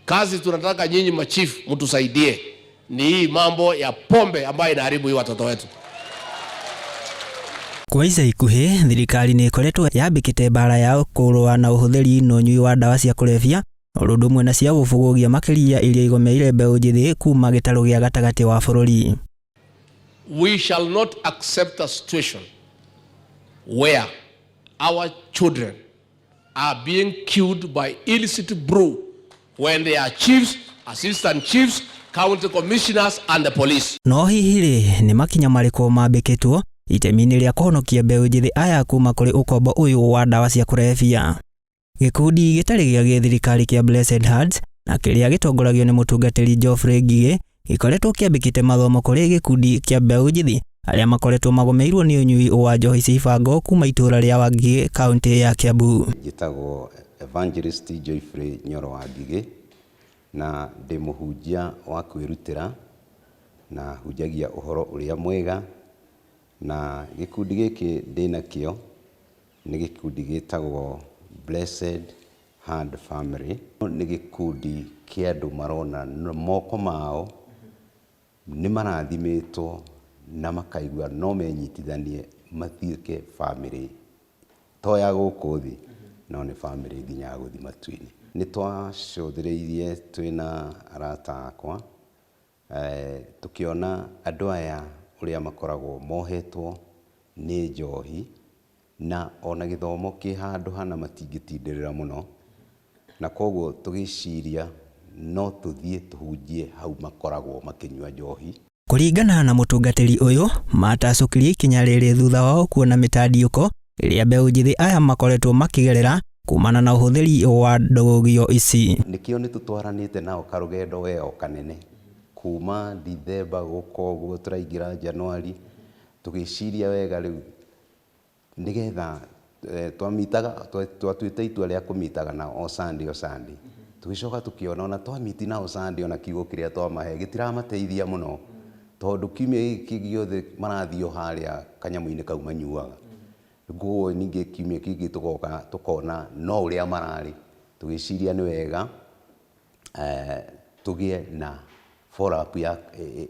Kazi tunataka nyinyi machifu mtusaidie ni hii mambo ya pombe ambayo inaharibu hii watoto wetu. Kwa ica ikuhĩ, thirikari nĩ ĩkoretwo yambĩkĩte mbara ya kũrũa na ũhũthĩri na ũnyui wa ndawa cia kũrebia o ũndũ ũmwe na cia gũbũgũgia, makĩria iria igomeire mbeũ njĩthĩ kuma gĩtarũ gĩa gatagatĩ wa bũrũri. We shall not accept a situation where our children are being killed by illicit brew when they are chiefs, assistant chiefs, county commissioners and the police. No hihi rĩ, nĩ makinya marĩkũ mambĩkĩtwo itemi-inĩ rĩa kũhonokia mbeũ njĩthĩ aya kuma kũrĩ ũkombo ũyũ wa ndawa cia kũrebia? Gĩkundi gĩtarĩ gĩa gĩthirikari kĩa Blessed Hands na kĩrĩa gĩtongoragio nĩ mũtungatĩri Geoffrey Ngigĩ gĩkoretwo kĩambĩkĩte mathomo kũrĩ gĩkundi kĩa mbeũ njĩthĩ arĩa makoretwo magomeirwo nĩ ũnyui wa njohi cia ibango kuma itũũra rĩa Wangigĩ, kaũntĩ ya Kiambu. Njĩtagwo Evangelist Geoffrey Nyoro wa Ngigĩ na ndĩ mũhunjia wa kwĩrutĩra na hunjagia ũhoro ũrĩa mwega, na gĩkundi gĩkĩ ndĩnakĩo nĩ gĩkundi gĩtagwo Blessed Hand Family. Nĩ gĩkundi kĩa andũ marona moko mao nĩ marathimĩtwo na makaigua no menyitithanie matuĩke bamĩrĩ to ya gũkũ thĩ, no nĩ bamĩrĩ nginya ya gũthiĩ matu-inĩ. Nĩ twacũthĩrĩirie twĩna arata akwa, tũkĩona andũ aya ũrĩa makoragwo mohetwo nĩ njohi, na ona gĩthomo kĩ handũ hana matingĩtindĩrĩra mũno, na koguo tũgĩciria no tũthiĩ tũhunjie hau makoragwo makĩnyua njohi. Kũringana na mũtungatĩri ũyũ, matacũkirie ikinya rĩrĩ thutha wao kuona mĩtandiũko ĩrĩa mbeũ njĩthĩ aya makoretwo makĩgerera kumana na ũhũthĩri wa ndũgũgio ici. Nĩkĩo nĩ tũtwaranĩte nao karũgendo weo kanene kuma Dithemba gũka ũguo tũraingĩra Januari, tũgĩciria wega rĩu nĩgetha twamitaga, twatuĩte itua rĩa kũmitaga nao o Sunday o Sunday. Tũgĩcoka tũkĩona ona twamiti nao Sunday, ona kiugo kĩrĩa twamahe gĩtiramateithia mũno, tondũ kiumia gĩkĩ gĩothe marathiĩ o harĩa kanyamũ-inĩ kau manyuaga. Koguo ningĩ kiumia kĩngĩ tũgoka tũkona no ũrĩa mararĩ. Tũgĩciria nĩ wega tũgĩe na follow up ya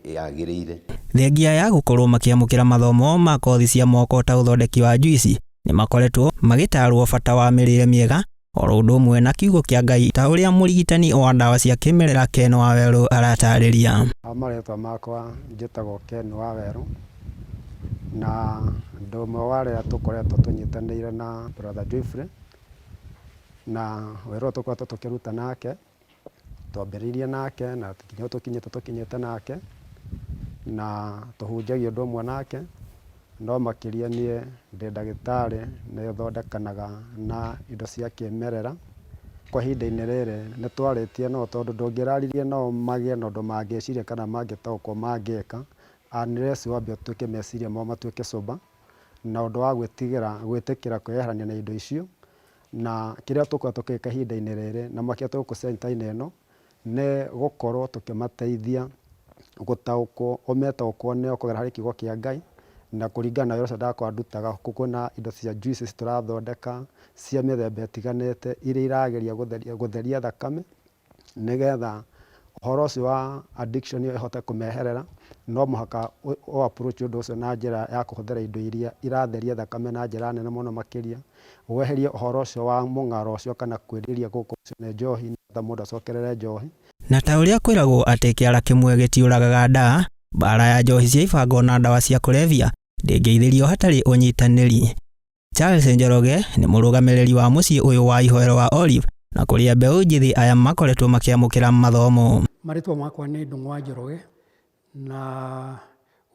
yagĩrĩire. Thengia ya gũkorwo makĩamũkĩra mathomo ma kothi cia moko ta ũthondeki wa njuici, nĩ makoretwo magĩtarwo bata wa mĩrĩre mĩega oro ũndũ ũmwe na kiugo kĩa Ngai, ta ũrĩa mũrigitani wa ndawa cia kĩmerera Ken Wawerũ aratarĩria. Marĩtwa makwa njĩtagwo Ken Wawerũ na ndĩ ũmwe wa arĩa tũkoretwo tũnyitanĩire na Brother Geoffrey na wĩra ũyũ tũkoretwo tũkĩruta nake. Twambĩrĩirie nake na nginya tũkinyĩte tũkinyĩte nake, na tũhunjagia ũndũ ũmwe nake, no makĩria niĩ ndĩ ndagĩtarĩ, nĩ thondekanaga na indo cia kĩmerera. Kwa ihinda-inĩ rĩrĩ nĩ twarĩtie nao, tondũ ndũngĩraririe nao magĩe na ũndũ mangĩciria kana mangĩtaũkwo mangĩka unless wambe ũtuĩke meciria mao matuĩke sober na ũndũ wa gwĩtigĩra gwĩtĩkĩra kwĩyeherania na indo icio. Na kĩrĩa tũkoretwo tũgĩka ihinda-inĩ rĩrĩ na makĩria tũgũkũ center-inĩ ĩno nĩ gũkorwo tũkĩmateithia gũtaũkwo o metaũkwo nĩo kũgerera harĩ kiugo kĩa Ngai, na kũringana na wĩra ũcio ndakorwo ndutaga. Kwĩna indo cia juices tũrathondeka cia mĩthemba ĩtiganĩte iria irageria gũtheria thakame nĩgetha ũhoro ũcio wa addiction ĩyo ĩhote kũmeherera. No mũhaka ũ approach ũndũ ũcio na njĩra ya kũhũthĩra indo iria iratheria thakame na njĩra nene mũno makĩria, weherie ũhoro ũcio wa mũng'aro ũcio kana kwĩrirĩria gũkũ nĩ njohi, nĩgetha mũndũ acokerere njohi. Na ta ũrĩa kwĩragwo atĩ kĩara kĩmwe gĩtiũragaga ndaa, mbara ya njohi cia ibango na ndawa cia kũrebia ndĩngĩithĩrio hatarĩ ũnyitanĩri. Charles Njoroge nĩ mũrũgamĩrĩri wa mũciĩ ũyũ wa ihoero wa Olive na kũrĩa mbeũ njĩthĩ aya makoretwo makĩamũkĩra mathomo. Marĩtwa makwa nĩ Ndung'u wa Njoroge na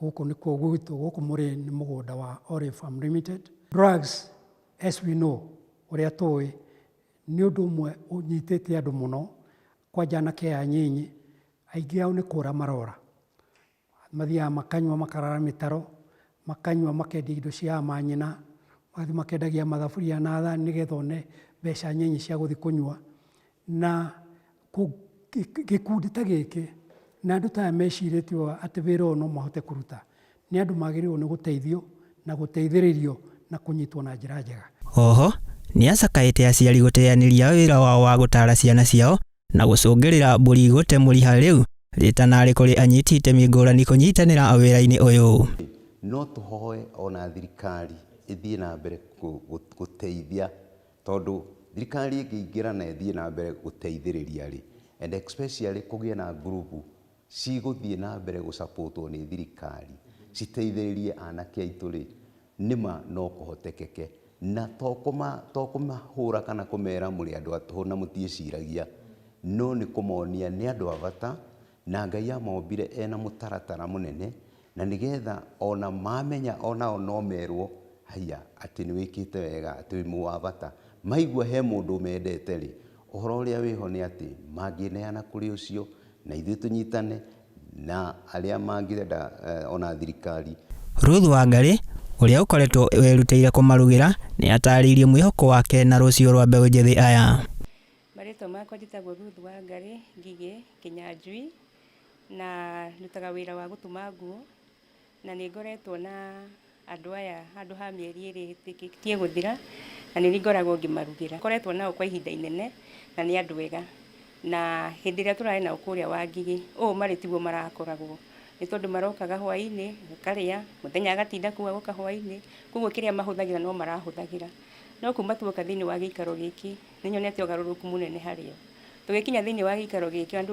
gũkũ nĩkuo gwitũ, gũkũ mũrĩ nĩ mũgũnda wa Olive Farm Limited. Drugs, as we know, ũrĩa tũĩ, nĩ ũndũ ũmwe ũnyitĩte andũ mũno, kwanja anake aya anyinyi, aingĩ ao nĩ kũra marora. Mathiaga makanyua, makarara mĩtaro, makanyua, makendia indo cia manyina, magathiĩ makendagia mathaburia na thani nĩgetha one mbeca nyinyi cia gũthiĩ kũnyua. Na gĩkundi ta gĩkĩ na andũ ta aya mecirĩtie ũũ atĩ wĩra ũyũ no mahote kũruta, nĩ andũ magĩrĩirwo nĩ gũteithio na gũteithĩrĩrio na kũnyitwo na njĩra njega. Oho nĩ acakaĩte aciari gũteanĩria wĩra wao wa gũtara ciana ciao. Na gũcũngĩrĩra mbũri gũte mũriha rĩu rĩtanarĩ kũrĩ anyiti itemi ngũrani kũnyitanĩra wĩra-inĩ ũyũ. No tũhoe ona thirikari ĩthiĩ na mbere gũteithia, tondũ thirikari ĩngĩingĩra na ĩthiĩ na mbere gũteithĩrĩria rĩ, and especially kũgĩe na ngurubu cigũthiĩ na mbere gũsupportwo nĩ thirikari citeithĩrĩrie anake aitũ rĩ, nĩma no kũhotekeke. Na to kũmahũra kana kũmera mũrĩ andũ a tũhũ na mũtiĩciragia, no nĩ kũmonia nĩ andũ a bata na Ngai amombire ena mũtaratara mũnene, na nĩgetha ona mamenya onao no merwo haiya atĩ nĩ wĩkĩte wega, atĩ wĩ wa bata. Maigua he mũndũ mendete rĩ, ũhoro ũrĩa wĩho nĩ atĩ mangĩneana kũrĩ ũcio na ithuĩ tũnyitane na arĩa mangĩenda ona thirikari. Ruth Wangari ũrĩa ũkoretwo wĩrutĩire kũmarugĩra nĩ atarĩirie mwĩhoko wake na rũciũ rwa mbeũ njĩthĩ aya. Marĩtwa makwa njĩtagwo Ruth Wangari Ngigĩ Kinyanjui, na ndutaga wĩra wa gũtuma nguo, na nĩ ngoretwo na andũ aya handũ ha mĩeri 2 ĩtĩkĩtie gũthira, na nĩ ngoragwo ngĩmarugĩra. Ngoretwo nao kwa ihinda inene na nĩ andũ ega, na hĩndĩ ĩrĩa tũrarĩ nao kũrĩa Wangigĩ ũũ marĩ tiguo marakoragwo, nĩ tondũ marokaga hwaĩ-inĩ makarĩa, mũthenya agatinda kũu agoka hwaĩ-inĩ, koguo kĩrĩa mahũthagĩra no marahũthagĩra. No kuma tuoka thĩinĩ wa gĩikaro gĩkĩ nĩ nyonete ũgarũrũku mũnene harĩo. Tũgĩkinya thĩinĩ wa gĩikaro gĩkĩ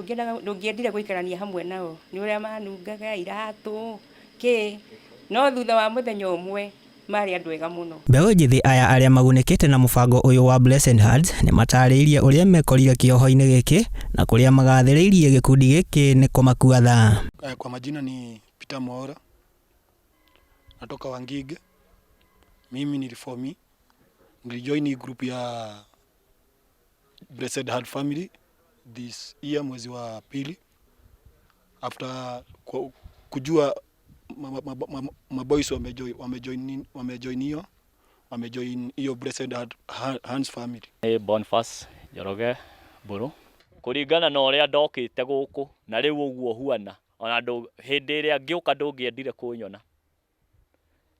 ndũngĩendire gũikarania hamwe nao nĩ ũrĩa manungaga iratũ kĩ, no thutha wa mũthenya ũmwe marĩ andũ ega mũno. Mbeũ njĩthĩ aya arĩa magunĩkĩte na mũbango ũyũ wa Blessed Hands nĩ matarĩirie ũrĩa mekorire kĩoho-inĩ gĩkĩ na kũrĩa magathĩrĩirie gĩkundi gĩkĩ nĩ kũmakua tha. Kwa majina ni Peter Mwaura, natoka Wangige. Mimi nilifomi, nilijoin group ya Blessed Heart Family this year mwezi wa pili, after kujua maboys wamejoin hiyo Blessed Heart Hands Family. Ni Boniface Njoroge Mburu, kũringana na ũrĩa ndokĩte gũkũ na rĩu ũguo huana, ona hĩndĩ ĩrĩa ngĩũka ndũngĩendire kũnyona,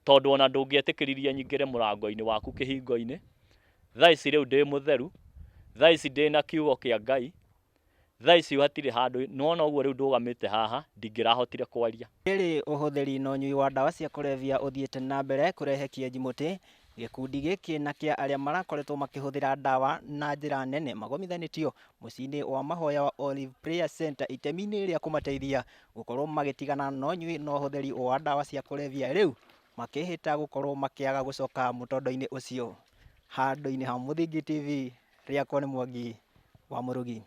tondũ ona ndũngĩetĩkĩririe nyingĩre mũrango-inĩ waku kĩhingo-inĩ. Thaa ici rĩu ndĩ mũtheru, thaa ici ndĩ na kiugo kĩa Ngai, thaa ici hatirĩ handũ nĩwona ũguo rĩu ndũgamĩte haha ndingĩrahotire kwaria. Rĩrĩ ũhũthĩri na ũnyui wa ndawa cia kũrebia ũthiĩte na mbere kũrehe kĩenji mũtĩ, gĩkundi gĩkĩ na kĩa arĩa marakoretwo makĩhũthĩra ndawa na njĩra nene magomithanĩtio mũciĩ-inĩ wa mahoya wa Olive Prayer Center itemi-inĩ rĩa kũmateithia gũkorwo magĩtigana na ũnyui na ũhũthĩri wa ndawa cia kũrebia, rĩu makĩhĩta gũkorwo makĩaga gũcoka mũtondo-inĩ ũcio. Handũ-inĩ ha Mũthingi TV, rĩakwa nĩ Mwangi wa Mũrugi.